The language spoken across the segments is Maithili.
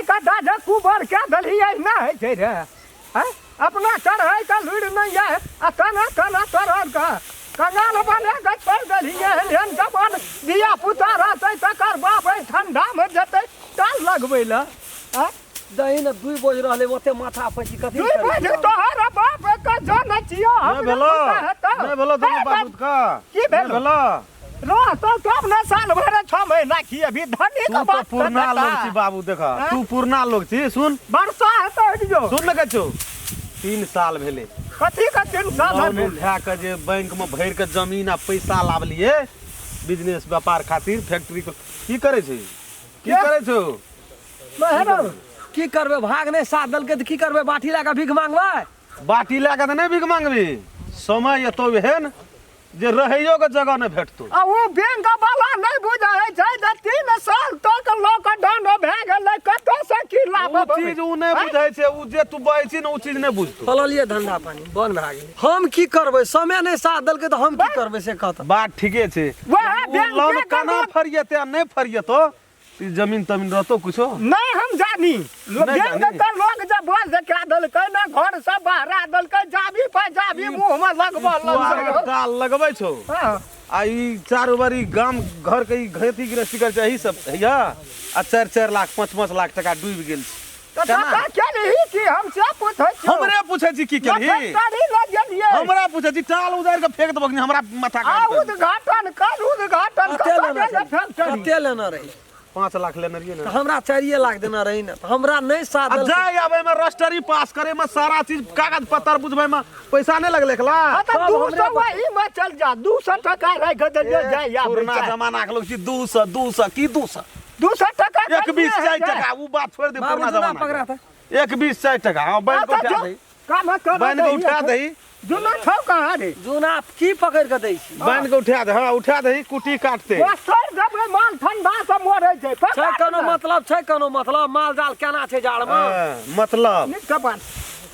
कटा जे कुबर कए देलही, एहिना होइ छै रे? आँय, अपना चढ़ै के लुरि नहि यऽ आ केना केना तोहर के कंगाल बना कऽ छोड़ि देलही। एहन एहन जवान धिया पुता रहतै, तकर बाप एहि ठंडामे जेतै टाल लगबै लए? आँय, दही ने दुई बोझ रहलै, ओते माथा पैची कथी? दुई बोझ तोहर बाप के जानै छियौ। नहि हमरे भेलो? पता हेतौ। नहि भेलो दुनू हे, बाबूत का? की नहि भेलो? भेलो? रहतौ तब ने साल भरि 6 महीना खियेबी धनी। तू तऽ पुरना लोग छी बाबू, देख, तू पुरना लोग छी, सुन। वर्षा हेतौ जो। सुन ने, कहै 3 साल भेलै। कथी के 3 साल लोन भेलै? उठा कऽ जे बैंक में भरि कऽ जमीन आ पैसा लाबलिए बिजनेस व्यापार खातिर, फैक्ट्री के की करै छै? की के? करै छौ? हेरो। की करबै? भाग नहि साथ देलकै तऽ की करबै? बाटी लए कऽ भीख मांगबै? बाटी लए कऽ तऽ नहि भीख मांगबी। समय एतौ एहन जे रहैयो के जगह नहि भेटतौ। आ ओ बैंक वाला नहि बुझै छै जे 3 साल तक लॉकडाउन भए गेलै, कतऽसँ की लाभ? ओ चीज उ नहि बुझै छै। उ जे तू बजै छी ने, उ चीज नहि बुझतौ। खोललियै धंधा पानी बंद भए गेलै। हम की करबै? समय नहि साथ देलकै तऽ हम की करबै से कहत। बात ठीके छै। वएह उ बैंक लोन के केना फरियेतै आ नहि फरियेतौ? ई जमीन तमीन रहतो कुछो? नहि, हम जानी। नहि बैंक जानी? के लोग जे बंद कए देलकै ने, घर से बहरा देलकै, जाबी पर जाबी मुँह मे लगबऽ पुआर के लगलै। टाल लगबै छौ आ ई चारू बार ई गाम घर के ई खेती गृहस्थी करै छै, एही सब हैया आ 4-4 लाख, 5-5 लाख टका डूबि गेल छै। तऽ केना? टका केलही की? हम से पूछै छियौ। हमरे पूछै छी की केलही? फैक्ट्री लऽ गेलियै। हमरा पूछै छी? टाल उजारि के फेंक देबो हमरा माथा आ काटि देबो। उद्घाटन कर, उद्घाटन कते कर। लेना गेलै छलै? फैक्ट्री। कते लेना रही? 5 लाख लेने रहियै ने। तऽ हमरा 4 लाख देना रही ने, तऽ हमरा नहि साथ आ देलकै। जाय आबै में, रजिस्ट्री पास करे में, सारा चीज कागज पत्तर बुझबै में पैसा नहीं लगले एकला? हाँ तऽ सब दू हमरे सौ वही में चल जा, 200 टका राखि देलियै, जाय आबै पुरना छै। जमाना के लोग छी। 200, 200 की 200? 200 टका एक बीस कनिये चारि होइ छै। टका। उ बात छोड़ दे। बाबू पुरना जुना जमाना पकड़ा के। था। एक बीस चारि टका। हाँ, बान्हि के अच्छा, उठा जो, दही। काम कर। बान्हि के उठा दही। जुना छौ कहाँ रे? जुना की पकड़ कऽ दै छी? बान्हि के उठा दे। हाँ, उठा दही, कुटी काटते। ओ सर, देबै माल ठंडा से मरै छै। छै कोनो मतलब? छै कोनो मतलब? माल जाल केना छै जाड़मे? हाँ, मतलब नीक के बात।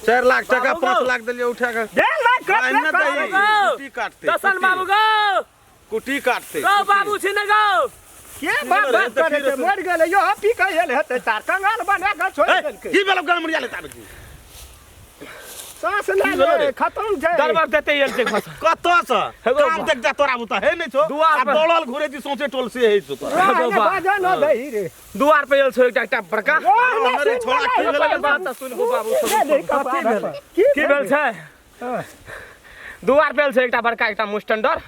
4 लाख टका बाबू पाँच गो। लाख देलियै उठा के। 1.5 लाख बान्हि ने कते दही, करबै? कुटी काटते। दसन कुटी। बाबू गो। कुटी काटते। गो बाबू छी ने गो। के बाप बात करै छै? मरि गेलै यो, पी के एल हेतै तार, कंगाल बना के छोड़ि ए, देलकै। की भेलौ गड़मड़िया लेता बेटी? साँस ले भेलौ ले। रे? खतम छै। दरबार देते एल छै घर। कतऽ से? हेगो काम बा। देख जा, तोरा बुता हे नहि छौ। दुआर आ पर। दौड़ल घुरे छी सौंसे टोल से हे छौ तोरा। राह ने बा। बाजऽ न दही रे। दुआर पे एल छौ एकटा एकटा बड़का। राह ने अरे सुन छोड़ा, ले। की भेलै? पहिले बात तऽ सुनबो बाबू, सुनबो। कथी भेलै? की भेल छै? दुआर पे एल छै एकटा बड़का एकटा मुस्टंडर,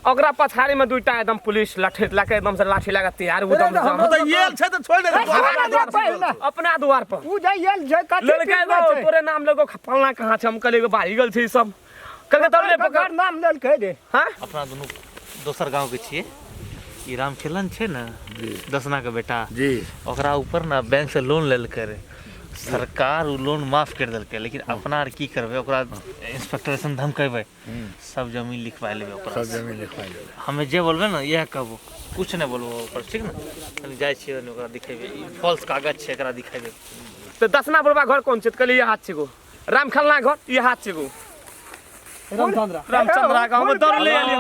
ओकरा पछाड़ी में दुईटा एकदम पुलिस लाठी लके, एकदम से लाठी लगा तैयार अरे एकदम तऽ से। तऽ येल छै तऽ छोड़ि दे ए, तोरा। छोड़ दे पहिले। अपना दुआर पर उ जे एल छै कथी लेलकै पीबै एगो छै? तोरे नाम लेगो, फलना कहाँ छै? हम कहलियै एगो भागि गेल छै ई सब। कहलकै तोरे पकड़। ककर नाम लेलकै रे? हाँ। अपना दुनू दोसर गाँवके छियै। ई रामखेलन छै ने, दसना के बेटा जी। ओकरा ऊपर ने बैंक से लोन लेलकै रे। सरकार उ लोन माफ कर देलकै, लेकिन अपना आर की करबै? ओकरा इंस्पेक्टर सन धमकेबै, सब जमीन लिखवा लेबै ओकरा सब से। जमीन लिखवा लेबै। हमे जे बोलबै ने इएह कहबो, कुछ नहि बोलबो ऊपर, ठीक ने? कनि जाइ छियै ओने, ओकरा दिखेबै, ई फॉल्स कागज छै, एकरा दिखेबै। तऽ दसना बुढ़बा घर कोन छै? तऽ कहलियै ई हाथ छै गो। रामखेलना घर ई हाथ छै गो। रामचंद्र। रामचंद्रा गाँव में दौड़ ले एलियै।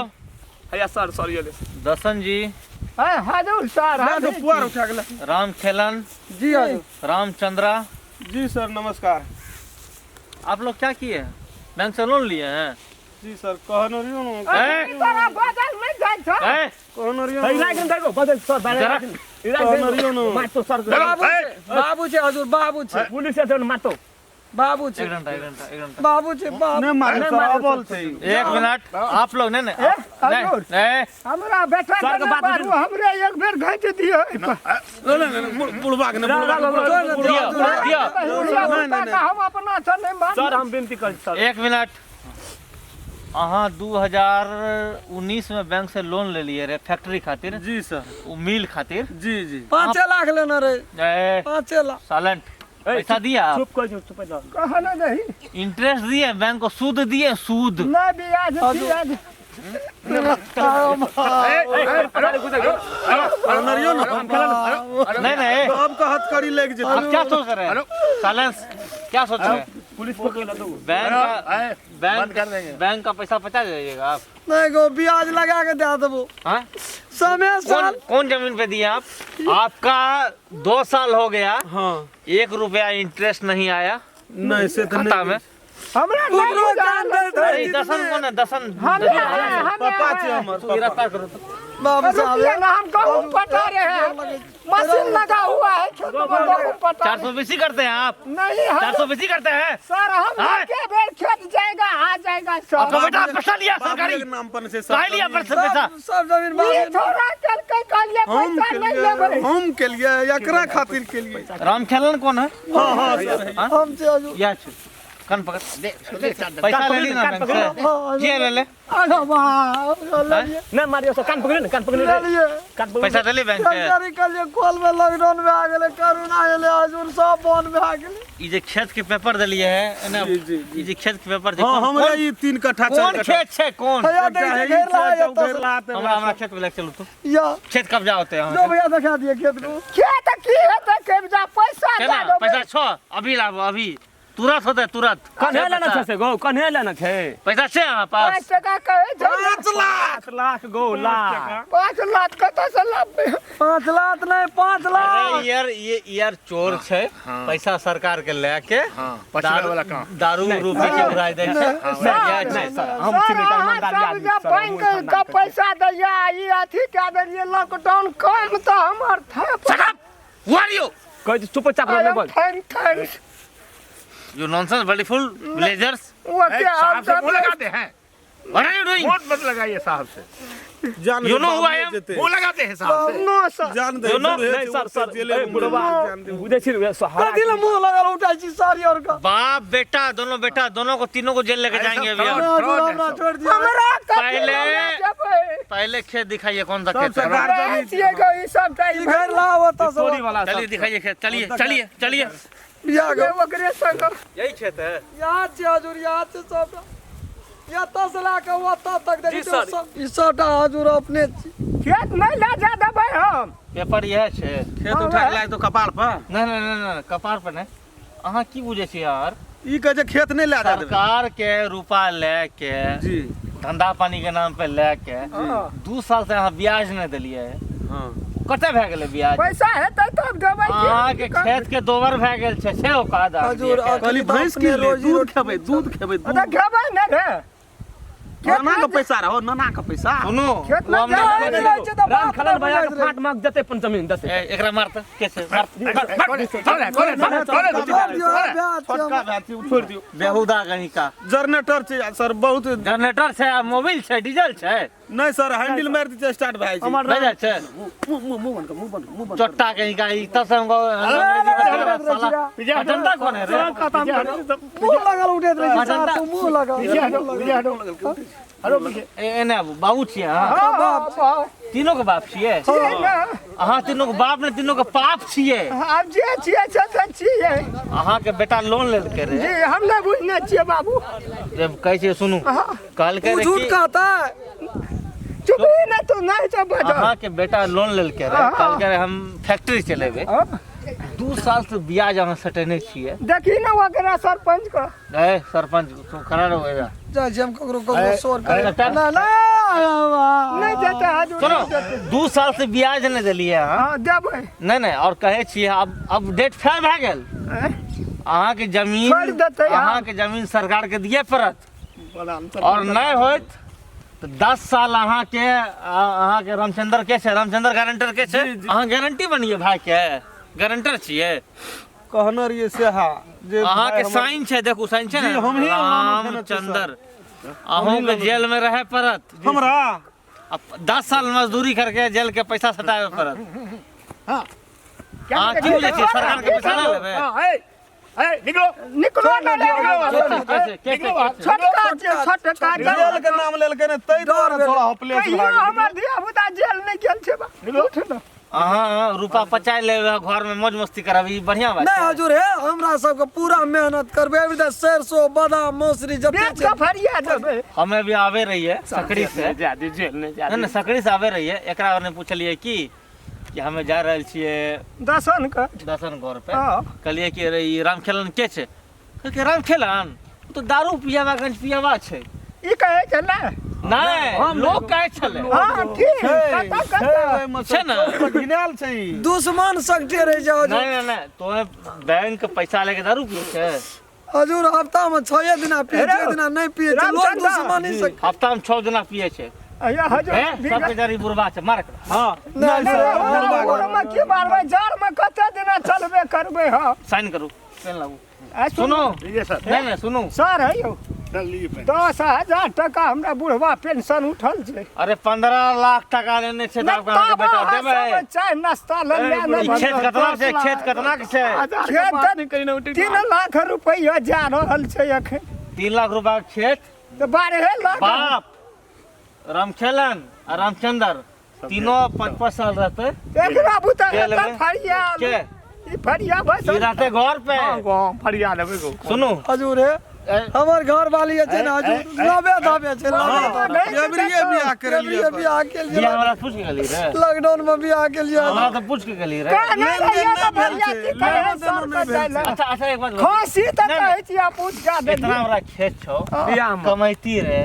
हैया सर, सॉरी एलियै। दसन जी। हाँ, हजूर सर, ना तो हजूर। पुआर उठा गेलै। राम खेलन। जी हजूर। रामचंद्रा। जी सर, नमस्कार। आप लोग क्या किए? बैंक से लोन लिए हैं? जी सर, कहने रहियो ने। ए, तोरा बदल नहि जाइ छौ। ए, कहने रहियो है ने। राख देखो बदल सर बारे। जरा। कहने रहियो ने। मारतो सर। बाबू छै, बाबू छै हजूर, बाबू छै। पुलिस से मारतो। बाबू छै। एक घंटा, एक घंटा, एक घंटा। बाबू छै, बाबू। नहि मारे सर, अबल छै ई। एक मिनट, आप लोग नहीं नहीं ए, नहीं हजूर। नहीं। हमरा बेटा सर के के बात मारू, हमरे एक बेर घाटि दियौ। नहीं नहीं नहीं, बुढ़बा के नहि, बुढ़बा के नहि। दिया दिया। बुढ़िया पुता के हम अपना से नहि मारू। सर, हम विनती करै छी सर। एक मिनट। अहाँ 2019 में बैंक से लोन ले लिए रहे फैक्ट्री खातिर? जी सर। उ मिल खातिर? जी जी। 5 लाख लेना रहे। ए, 5 लाख। साइलेंट। पैसा दिया आप? चुप कर, चुप कर। कहने नहीं। इंटरेस्ट दिए बैंक को? सूद दिए सूद? नहि, ब्याज ब्याज। कहने रहियो ने। नहीं नहीं। अब का हथकड़ी लागि जेतै। आप क्या सोच रहे हैं? साइलेंस। क्या सोच रहे हैं? पुलिस पकड़ दो। बैंक का बंद बैंक कर देंगे। बैंक का पैसा बचा जाइएगा आप? नहि गो, ब्याज लगा के दए देबो। हाँ। समय कौन साल कौन जमीन पे दिए आप? आपका 2 साल हो गया। हाँ। 1 रुपया इंटरेस्ट नहीं आया नहीं से तो खाता नहीं में। हमरा नहीं ककरो बुझल जान दैत अरे रहै दसन कौन है? दसन हमे है, हमे पापा है। छै हमर तू गिरफ्तार करो तो। बाबू साहब रुकिए ना, हम गहूम पटा रहे हैं, मशीन लगा हुआ है खेत में, गहूम पटा चार सौ बीसी करते हैं आप? नहीं हम 420 करते हैं सर, हम हाँ? के बेर खेत जाएगा आ जाएगा सर। आपका बेटा पैसा लिया बाबूए सरकारी के नाम पर छै सब काहे लिया जमीन। पैसा? पैसा सब सब जमीन ये बाबू थोड़ा चल के कहलिए हम पैसा के नहीं लिए लेबै। हम के लिए एकरा खातिर के लिए। राम खेलन कौन है? हाँ हाँ सर। हाँ? हम छै हजूर। या छे कान पकड़ पैसा ले ली ना बैंक से? हाँ, के ले ले? अरे बाप, ले लिए। नहीं मारियो सर, कान पकड़े ना, कान पकड़े ले लिए। कान पकड़े। पैसा देली बैंक से? सरकारी कहलिए कॉल में लॉकडाउन में आ गेलै, कोरोना एलै हजूर, सब बंद भए गेलै। ई जे खेत के पेपर देलिए है एने, जी, जी, जी। ई जे खेत के पेपर जे हाँ कोन- हमरा कोन ई 3 कट्ठा 4 कोन कट्ठा खेत छै? कोन भैया देखै छै घेर रहा है एतऽ से। हमरा हमरा खेत में लेके चलू तू। या खेत कब्जा होते हैं जो भैया देखा दिए खेत को। खेत की हेतै कब्जा? पैसा केना दे देबै। पैसा छो अभी लाबो, अभी तुरंत होते तुरंत। कन्हे लेना पैसा छै से गो, कन्हे लेना छै? पैसा छै अहाँ पास? 5 टका कहै छै। 5 लाख। 5 लाख गो लाख। 5 लाख कतऽ से लाबबै? 5 लाख नहि, 5 अरे लाख। यार ये यार चोर छै, पैसा सरकार के लए के पछुआ वाला काम। दारू रूपी के उड़ाय दै छै। सर, नहीं सर, हम सर, छी नहीं अहाँ ईमानदारी सब आदमी जे सर, हम बैंक ईमानदार के पैसा दैया ई अथी कए देलियै लॉकडाउन कम तऽ हमर थे। Shut up! Who are you? कहै छी चुपचाप रह, नहीं बोल। Thank thanks. You nonsense, bloody fool, blazers. वो क्या साहब हम से सब मुंह लगाते हैं? What are you doing? Vote मत लगाइए साहब से। जान You know who I am? मुंह लगाते हैं साहब से। नो सर। जान दे You know? नहीं सर, सर, ए, बुढ़वा बुझै छी रे, सहारा कथी ले मुँह लगल उठै छी सर यार का? बाप बेटा दोनों, बेटा दोनों को तीनों को जेल लेके जाएंगे अभी हम। नहि हजूर, हमरा छोड़ि दिअ। हमरा कथी पहिले- जेबै? पहले खेत दिखाइए, कौन सा सब खेत है? सरकार रहै जमीन छियै गो ई सब तऽ ई घेर ला ओतऽ से। चोरी वाला चलिए दिखाइए खेत, चलिए चलिए चलिए। बिया गो। ओकरे संग यही खेत है। याद छै हजूर, याद छै सबटा। एतऽ से लए कऽ ओतऽ तक देखै जी, छियै सर। सब। ई सबटा हजूर अपने छी। खेत नहि लए जा देबै हम। पेपर यह छै। खेत उठा के लाय तो कपार पर। नहीं नहीं नहीं नहीं, कपार पर नहीं। अहाँ की बुझै छी यार? ई कहै छै खेत नहि लए जा देबै। सरकार के रुपा ले के जी धंधा पानी के नाम पे ले के 2 साल से अहाँ ब्याज नहीं देलिए। हाँ। कते भए गेलै ब्याज? पैसा हेतै तब देबै की? अहाँ के खेत के दोबर भए गेल छै, छै औकात अहाँ हजूर, दिए के? कहली भैंस की ले, दूध खेबै, दूध खेबै, ओतऽ दूध। खेबै नहि रे। नाना के पैसा रहो, नाना के पैसा। सुनू, खेत ओ हम में नहि नहि देबै। रहै छै तऽ राम बाप खलन नहि भैया के बुझैत रहै। फाट माग देतै अपन जमीन देतै। ए, एकरा मार तऽ के छै? मार। कौन है? कौन है? कौन है? कौन है? छोड़ि दियौ, ब्याज छै छोटका हमर। भाय छी, छोड़ि दियौ। बेहुदा कहीं का। जनरेटर छै सर, बहुत। जनरेटर छै आ मोबिल छै, डीजल छै। नहीं सर, हैंडल मारि दै छै, स्टार्ट भए जाइ छै। भए जाइ छै। मुंह मुंह मुंह बंद कर, मुंह बंद कर, मुंह बंद कर। चोट्टा कहीं का ई तब से हमको साला अजंता कौन है रे? मुँह लगल उठैत रहै छै सर, अजंता- तू मुँह लगल। ए, एने आबू, बाबू छियै अहाँ? हाँ, बाप। तीनों के बाप छियै? छियै ने। अहाँ तीनों के बाप ने तीनों के पाप छियै। आब जे छियै से तऽ छियै। अहाँ के बेटा लोन लेलकै रे। जी हम नहि बुझने छियै बाबू। जब कहै छियै सुनू, कहलकै उ रे झूठ कि कहतै। चुप ही नहि तू नहि छै बजल। अहाँ के बेटा लोन लेलकै रे, कहलकै रे हम फैक्ट्री चलेबै। 2 साल से ब्याज अहाँ सटेने छियै। देखी ने ओकरा सरपंच के। ए सरपंच तू खड़ा रहो एजा। जाइ छी हम ककरो ककरो शोर करे। अरे, नहि नहि नहि जेतै हजूर। सुनो, नहि जेतै। 2 साल से ब्याज नहि देलियै अहाँ। हँ देबै। नहीं नहीं, और कहै छियै अब डेट फेल भए गेल। अहाँ के जमीन छोड़ि देतै अहाँ आब। के जमीन सरकार के दिए पड़त, और नहीं होत तो 10 साल अहाँ के अहाँ के रामचंद्र के छै, रामचंद्र गारंटर के छै। अहाँ गारंटी बनिए भाई के, गारंटर छियै। कहने रहियै से हा जे अहाँ के भाई हमर- साइन छै, देखू साइन छै जी, ने, हमही लोन उठेने छियै, सर। रामचंद्र। अहूँ के जेल में रहे पड़त। हमरा अब 10 साल मजदूरी करके जेल के पैसा सटावे पड़त। अहाँ की बुझै छियै सरकार के पैसा नहि लेबै? निकलो निकलो ना रे। कैसे कैसे कैसे? छोटका छै, छोटका जेल के नाम लेलकै ने तै दुआरे थोड़ा होपलेस कहियो भए गेलै। हमर धिया पुता जेल नहि गेल छै बा। उठ ने। अहाँ रुपा पचाय लेबै, घर में मौज मस्ती करब, ई बढ़िया बात नहि छै। हजूर, हे हमरा सबके पूरा मेहनत करबै, अभी तऽ सरसो बादाम मौसरी जते बेच छै। कऽ फरिया देबै। हमे भी आवे रहिए सकरी से। जा दी जेल नहीं जा नहीं नहीं, सकरी से आवे रहिए, एकरा बारे में पूछलिए कि हमे जा रहल छियै दसन के। दसन घर पे। हाँ। कहलिए कि अरे ई रामखेलन के छै? कहलकै रामखेलन ओ तो दारू पियावा गंज पियावा छै। ई कहै छै ने। नहीं लोग कहै छलै। हां ठीक कत कत छै ने? घिनायल छै ई। दुश्मन सगटे रह जाओ। नहीं नहीं नहीं, तो बैंक के पैसा लेके दारू पिए छै। हजूर हफ्ता में 6 दिना पिए, 6 दिना नहीं पिए छै। लोग रामचंद्र। दुश्मनी से हफ्ता में 6 दिना पिए छै। अया हजूर हैं सबके जरी बुढ़बा छै मार एकरा। हां नहीं सर। बुढ़ में की मारबै जार में कते दिना चलबे करबै। हां साइन करू पेन लागू। आ सुनो लीजिए सर। नहीं नहीं सुनू सर है यौ सर लीजिए पेन। 10,000 टका हमरा बुढ़वा पेंशन उठल छै। अरे 15 लाख टका लेने छै नहि तऽ अहाँके बेटा तब देबै। अहाँ सब चाय नाश्ता लऽ ले ई खेत कतना के छै? खेत कतना के छै? खेत तऽ 3 लाख रुपैआ जा रहल छै अखन। 3 लाख रुपआ के खेत। तऽ 12 लाख। बाप रामखेलन आ रामचंद्र तीनों 5-5 साल रहते। एकरा बुता के लेबै? फरिया के ई फरिया बस ई रहते घर पे। हां फरिया लेबै गो। सुनू हजूर हे हमर घर वाली छै ने हजूर लबे धाबे छै लबे धाबे। एबरिये बियाह करेलियै। एबरिये बियाह के लिए बियाह हमरा पूछ के गेली रे। लॉकडाउन में बियाह के लिए हमरा तऽ पूछ के गेली रे। कहने लेन रहियै देन तऽ नहि भेल फरिया छै, की करै लेनो सर देनो नहि के भेल जाय अच्छा अच्छा एक बात बताउ। खांसी तऽ नहि, कहै छी आ पूछ कऽ इतना देलियै। बड़ा खेत छौ, बियाह में कमैती रे,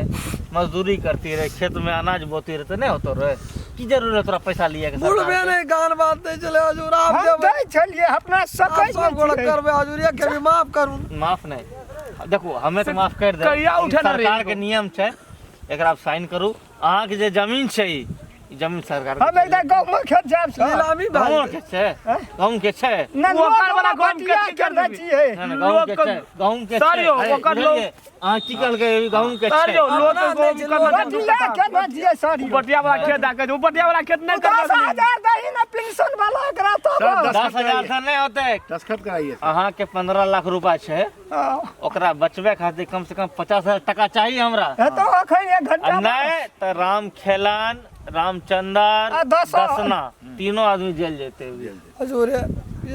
मजदूरी करती रे, खेत में अनाज बोती रे, तो नहीं होतो रे। की जरूरत तोरा पैसा लिए के बुढ़ सरकार के? नहीं गान बात नहीं चले हजूर आप हम देबै दै छलियै अपना सकै आप सब गोड़ा नहि छियै। करबै हजूर एक भी माफ करू। माफ नहीं, देखो हमें तो माफ कर दे। कहिया उठे ना रे सरकार के नियम छै, एकरा आप साइन करू। अहाँ के जे जमीन छै ई जमीन सरकार के हम एकटा गहुँम खेत जायब सर। नीलामी भए गहूँम गेल। के छै, गहूँम के छै। नहि, ओकर वाला लोग गहुँम बटिया खेत की के कर दै देबही? छियै। नहि, नहि, गहूँम के लोग छै, गहूँम के सर छै। यौ, ओकर लोग बुझलियै? अहाँ की कहलकै गहूँम के सर छै। यौ, लोग अपना गहुँम नहि छै, करना लोग बटिया के दै छियै सर यौ। बटिया वाला खेत दए के, बटिया वाला खेत नहीं करना। 10,000 दही ने पेंशन वाला एकरा तब। सर, 10,000 से नहीं होते। दस्तखत कराइए। अहाँ के 15 लाख रुपआ छै, ओकरा बचबे खातिर कम से कम 50,000 टका चाहिए हमरा। हे तो अखन एक आ घंटा नहीं तऽ रामखेलन रामचंद्र आ दसना तीनों आदमी जेल जेते। हजूर हे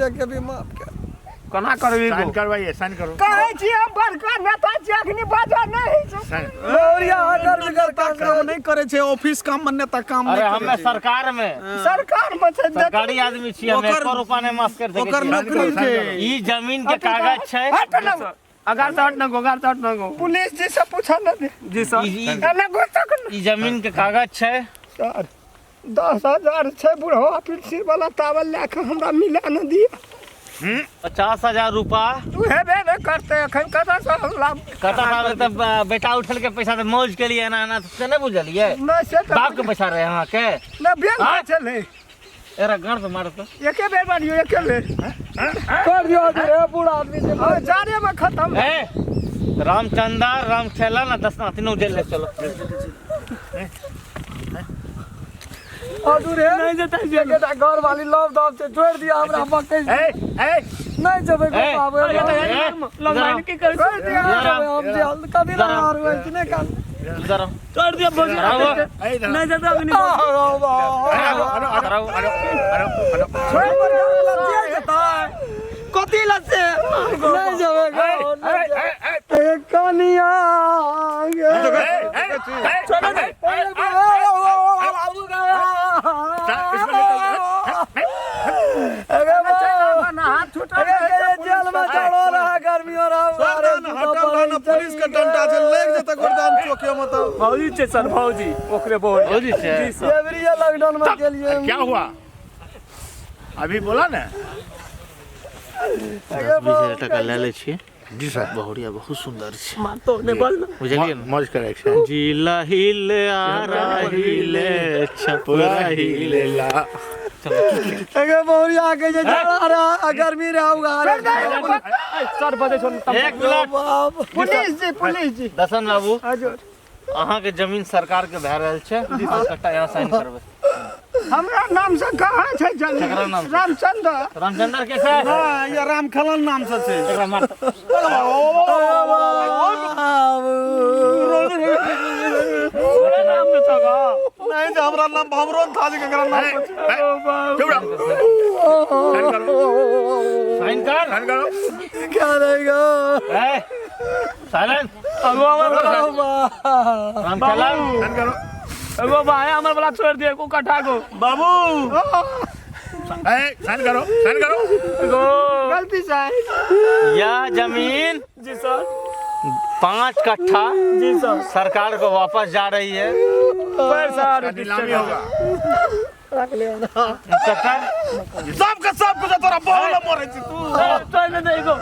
एक भी माफ कर। कोना करबी साइन गो? करवाइए, साइन करो। कहै छी हम बड़का नेता छी अखनी बाजऽ नहि होइ छै। साइन। लौरिया हटर बिगर नेता काम नहीं करे छै, ऑफिस काम में नेता काम अरे नहीं हमे करे छै। सरकार में सरकार में छै सरकारी आदमी छी, हम ओकर- एको रुपा नहीं माफ कर सकै ओकर छियै। नौकरी छै। ई जमीन के कागज छै। हट न अगार से हट न गो, अगार से हट न गो। पुलिस जी से पूछऽ न दे। जी सर। ई- ई- एना गुस्सा कर ई जमीन के कागज छै। सर 10,000 छै बुढ़वा पेंशन वाला तावल लए कऽ हमरा मिला न दिअ। 50,000 रुपा तू हेबे नहि करतै अखन कतऽसँ हम लाब? कतऽ आबे तऽ बेटा उठल के पैसा तऽ मौज के लिए एना एना से नहीं बुझलियै? नहि से तऽ बाप के पैसा रहे अहाँ के। नहि बैंक आँय? छलै। एकरा गाँड पे मारत। एके बेर मारियौ एके बेर। कर दियो हजूर हे बूढ़ आदमी छै। हँ जाड़े में खत्म। ए रामचंद्र रामखेलन आ दसना तीनों जेल ले चलो। हजूर हे नहीं जेतै जेल। एकटा घर वाली लव दब छै छोड़ि दिअ हमरा बकै। ए ए नहीं जेबै गो ए, बाबू। ए, लग की कर छोड़ि दिअ हम जेल कभी ना हारू होइ छै नहि काल। इधर आओ। छोड़ दिया भौजी। इधर आओ। ए इधर नहीं जाता अग्नि। आओ बाबू। अरे अरे अरे अरे अरे छोड़ि दिअ जेतै कथी लसे नहीं जेबै गो। ए कनिया गे। हाथ छूटल जेल में चढ़ो रहा गर्मी हो रहा। सरदान हटल रह न, पुलिस के डंडा छै लागि जेतै गोरदान चौके में तऽ। भौजी छै सर, भौजी ओकरे बोल। भौजी छै। जी सर। एवरी लॉकडाउन में के लिए क्या हुआ अभी बोला ना? 10-20 हजार टका ले लै छियै। जी सर। बहुरिया बहुत सुंदर छै। मानतो नहीं बोल ना। बुझलियै ने? मौज करे छै। जिला हिले आरा हिले छपरा हिले ला अगे बहुरिया के जे चढ़ा रहा गर्मी रहा उगा रहा। सर बजे छौ एक मिनट। बाप पुलिस जी पुलिस जी। दसन बाबू हजूर अहाँ के जमीन सरकार के भए रहल छै, कट्टा यहाँ साइन करबै। हमरा नाम से कहाँ छै जमीन? केकरा नाम से? रामचंद्र। रामचंद्र के छै? हां ये रामखेलन नाम से छै। एकरा मार। नाम में छौ गो। नहीं जे हमरा नाम हमरो न था जे केकरा नाम से छै। चुप रहो, साइन करो, साइन कर। साइन करो। क्या रहेगा? A silence. अगो हमर रामखेलन साइन करो। एगो भाई हमर वाला छोड़ दिए को कट्ठा को। बाबू ए साइन करो, साइन करो। गो गलती से यह जमीन जी सर 5 कट्ठा जी सर। सरकार को वापस जा रही है। पैसा नीलामी होगा। इंस्पेक्टर सबके सब कुछ तोरा बहु मरे छी तू। तो नहीं देखो।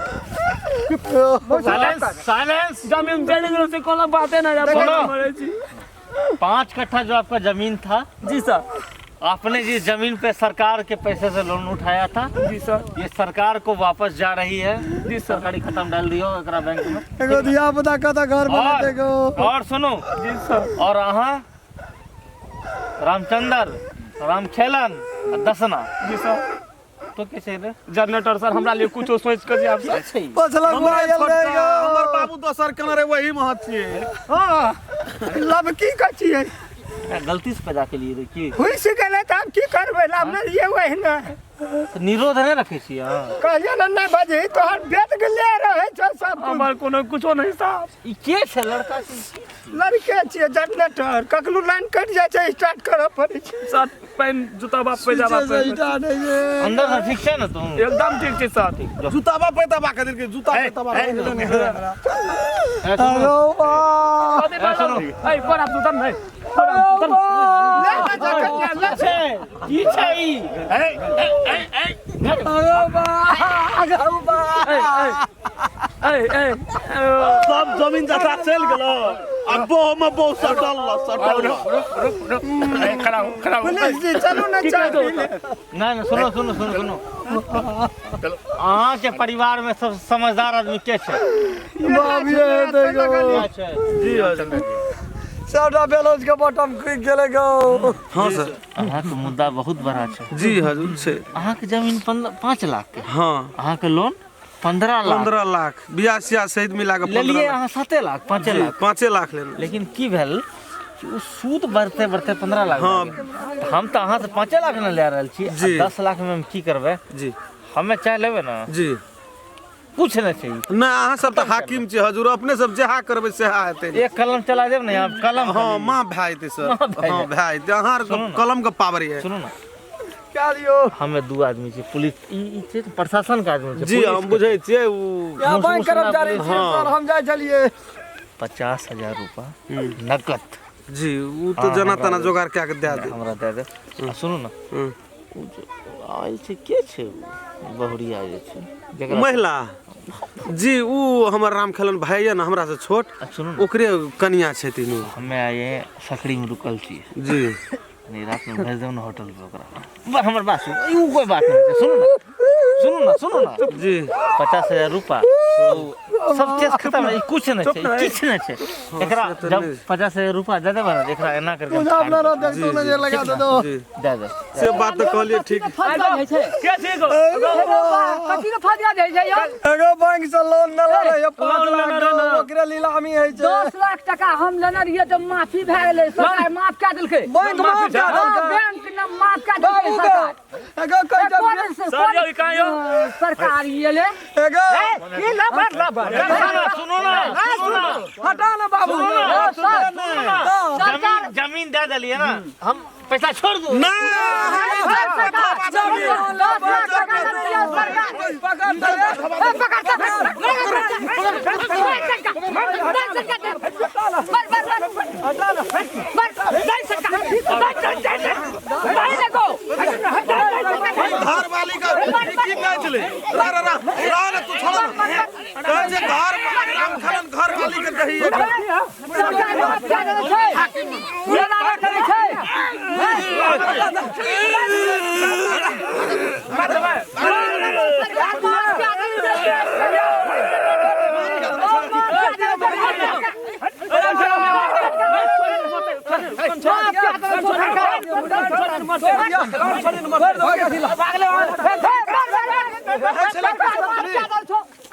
Silence silence. जमीन बेच से कोनो बाते ना जा। सुनो। मरे छी। 5 कट्ठा जो आपका जमीन था जी सर। आपने जिस जमीन पे सरकार के पैसे से लोन उठाया था जी सर। ये सरकार को वापस जा रही है। जी सर। सरकारी खत्म डाल दियो एकरा बैंक में। एगो धिया पुता कत घर बना देगो। और सुनो जी सर। और अहाँ रामचंद्र रामखेलन आ दसना जी सर। तो के छै रे? जनरेटर सर हमरा लिए कुछो सोच के जे आप सर। छै। पछला हमरा आयल छोटका, रहे गो। हमर बाबू दोसर केने रहे वही महत छियै। हाँ लबकी के छियै। गलती से पैदा के लिए रे की? हुइस गेलै तऽ आब की करबै, लाभ नहि लिए वही ने। तऽ निरोध नहि रखै छियै अहाँ? कहलियै ने नहि बजही तोहर बेच गेले रहै छौ सब कुछ। हमर कोनो कुछो नहीं साहब। ई के छै लड़का? लड़के छियै जनरेटर, कखनो लाइन कटि जाइ छै स्टार्ट करऽ पड़ै छै। सर पैन जुताबा पैजामा पीछे से स्टार्ट होइ छै। अंदर से ठीक छै ने तू? एकदम ठीक छै सर। जूताबा पैताबा के देलकै, जूता पैताबा। अरे वाह। ए पर आप जुता नहीं। ले ले जा कनिया, ले। छै की छै ई? अरे वाह, अरे वाह। ए ए सब जमीन जथा चलि गेलो आ बहु में बहु सटल ल सटल ल। खड़ा हो खड़ा हो। पुलिस जी चलू ने चाय पी ले। नहीं नहीं सुनो सुनो सुनो सुनो। अहाँ के परिवार में सब समझदार आदमी के छै? बाबी हेतै गो। के छै? जी हजूर। सबटा बैलेंस के बटम खुलि गेलै गो। हाँ सर। अहाँ के मुद्दा बहुत बड़ा छै। जी हजूर छै। अहाँ के जमीन 5 लाख के। हाँ। अहाँ के लोन 15 लाख। 15 लाख बियाह सियाह सहित मिला के 15 लेलिए लाख। अहाँ 7 लाख 5 लाख। 5 लाख लेने। लेकिन की भेल कि ओ सूद बढ़ते बढ़ते 15 लाख। हाँ। हम तऽ अहाँ से 5 लाख ने ले रहल छी। जी। 10 लाख में हम की करबै? जी। हमे चाय लेबै ना? जी। कुछ नहीं चाहिए। ना अहाँ सब तऽ हाकिम छी हजूर, अपने सब जेहा करबै सेहा हेतै। एक कलम चला देब ने यहाँ कलम। हाँ माँ भए जेतै सर। हाँ भए जेतै। अहाँ कलम के पावर ये। सुनू ना क्या दियो? हमे 2 आदमी छी पुलिस ई छै प्रशासन के आदमी छै। जी हम बुझै छियै उ यहाँ बैंक कर्मचारी छियै सर, हम जाइ छलियै। 50,000 रुपा नकद। जी उ तऽ जना तना जोगार कए के दए दे। हमरा दए दे। आ सुनू ना उ जे आयल छै के छै उ बहुरिया जे छै जकरा महिला जी उ हमर रामखेलन भाई ये ना हमरा से छोट, ओकरे कनिया छथिन उ। हमे आए सकड़ी में रुकल छी। जी। नहीं रात में भेज देब ना होटल पे ओकरा। हमर बात सुन, ई कोई बात नहीं छै। सुनू ना सुनू ना सुनू ना। जी। 50,000 रुपा सब केस खत्म है, कुछ नहीं छै, किछ नहीं छै। एकरा जब 50,000 रुपा दे देबै ना एकरा एना करके तू अपना रह देख तू नजर लगा दे दो। दे दे। से बात तऽ कहलियै ठीक। के ठीक हो? कथी के फसिया जाइ छै यार? एगो बैंक से लोन न ले रहे 5 लाख ओकरे नीलामी होइ छै। 10 लाख टका हम लेने रहियै तऽ माफी भए गेलै, सरकार माफ कए देलकै। बैंक माफ कए देलकै। बैंक ने माफ कए देलकै सरकार। एगो कहै छै सर यौ ई कहाँ यौ? सरकार एलै। एगो की लबर लबर। सुनो ना सुनो ना हटा ना बाबू। जमीन जमीन दे देलियै ना हम पैसा छोड़ दू। ना घर वाली का की कहै छलै? रा रा रा रा ने तू छोड़ ना। कहै छै घर रामखेलन घर वाली के दही।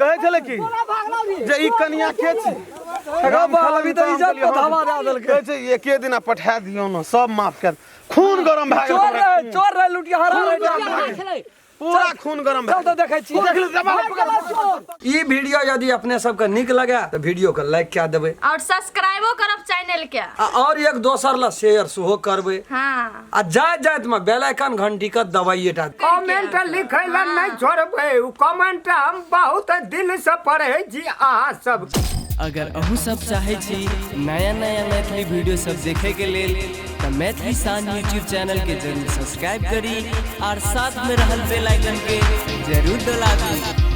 कहै छलै की जे ई कनिया के छी? अभी तऽ इज्जत पर धावा दए देलकै। कहै छै एके दिना पठा दियौ ने सब माफ कर। खून गरम भए गेल। चोर रहे चोर रहे लुटिया हरा रहे पूरा खून गरम भए चल तऽ देखै छी। ई वीडियो यदि अपने सबके नीक लगे तऽ वीडियो के लाइक कए देबै और सब्सक्राइबो करब चैनल के और एक दोसर ला शेयर सेहो करबै। हाँ। आ जाइत जाइत में बेल आइकन घंटी के दबाइए टा। कमेंट लिखै ला नहीं छोड़बै, उ कमेंट हम बहुत दिल से पढ़ै छी अहाँ सब। अगर अहूँ सब चाहै छी नया नया मैथिली वीडियो सब देखे के लेल तऽ मैथिली शान यूट्यूब चैनल के जरूर सब्सक्राइब करी और साथ में रहल बेल आइकन के जरूर दबा दी।